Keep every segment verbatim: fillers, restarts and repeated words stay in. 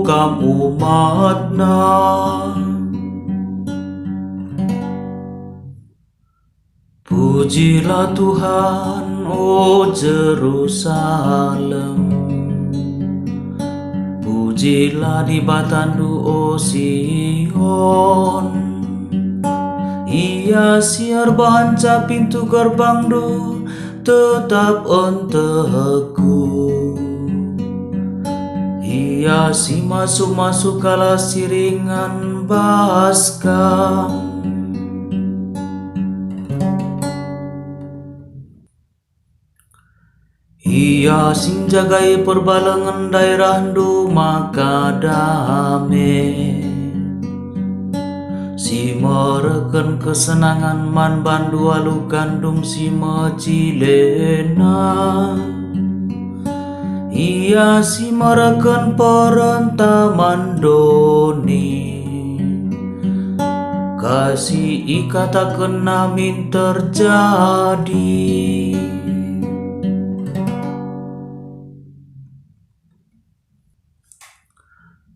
kam umatNa. Pujilah Tuhan, o Jerusalem. Pujilah Dibatandu, o Sion. Ia si erbahanca pintu gerbangndu tetap entekku. Ia si masu-masu kalak si ringan bas kam. Ia si njagai perbalengen daerahndu maka dame, si mereken kesenangan man bandu alu gandum si mejilena. Ia si mereken perenta man doni, kai si ikatakenna min terjadi.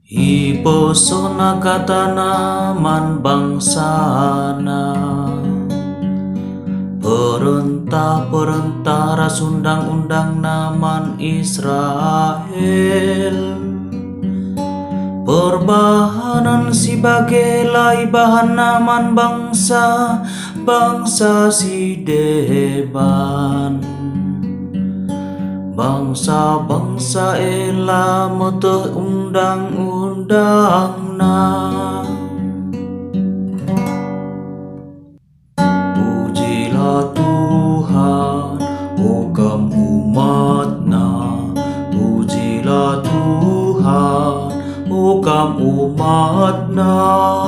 Ipesohna katana man bangsana, perentah-perentah ras undang-undangna man Israel. Perbahanen si bage la ibahanna man bangsa-bangsa si deban. Bangsa-bangsa e la meteh undang-undangna. Pujilah Tuhan, o kam umatNa. Pujilah Tuhan, o kam umatNa.